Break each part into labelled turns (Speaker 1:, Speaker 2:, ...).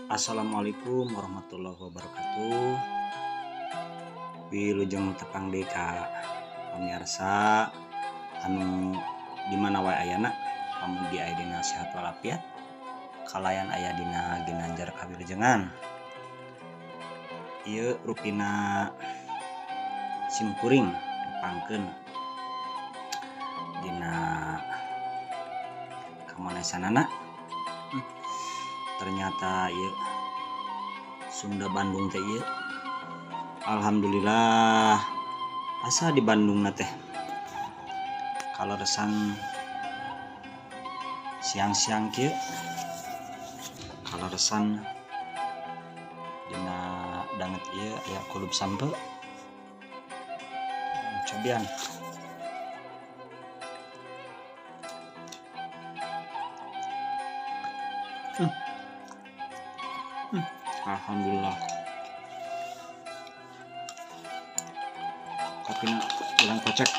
Speaker 1: Assalamualaikum warahmatullahi wabarakatuh. Wilujeng tepang deui ka pamirsa anu di mana wae ayana, pamugi aya dina sehat walafiat, kalayan aya dina ginanjar kawilujengan. Ieu rupina simkuring nepangkeun dina kamanesanana. Ternyata ieu Sunda Bandung teh ieu. Alhamdulillah asa di Bandung na teh kaleresan siang-siang kieu, kaleresan dina danget ieu aya kulub sampe. Cobian. Alhamdulillah. Kopina urang kocek.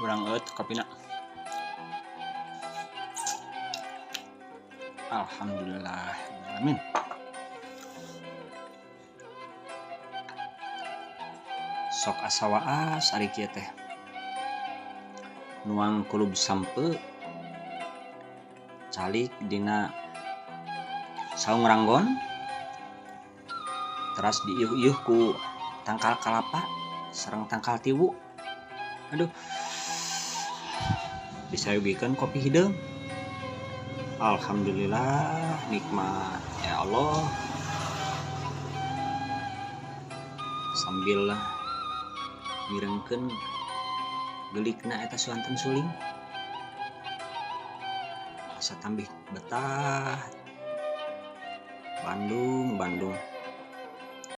Speaker 1: Urang eueut kopina. Alhamdulillah. Amin. Sok asa waas ari kieu teh. Nuang kulub sampe calik dina saung ranggon, teras diiuh-iuh ku tangkal kalapa sareng tangkal tiwu. Aduh, disayogikeun kopi hideung. Alhamdulillah nikmat ya Allah. Sambil mirengkeun gelikna eta suanten suling, asa tambih betah. Bandung, Bandung.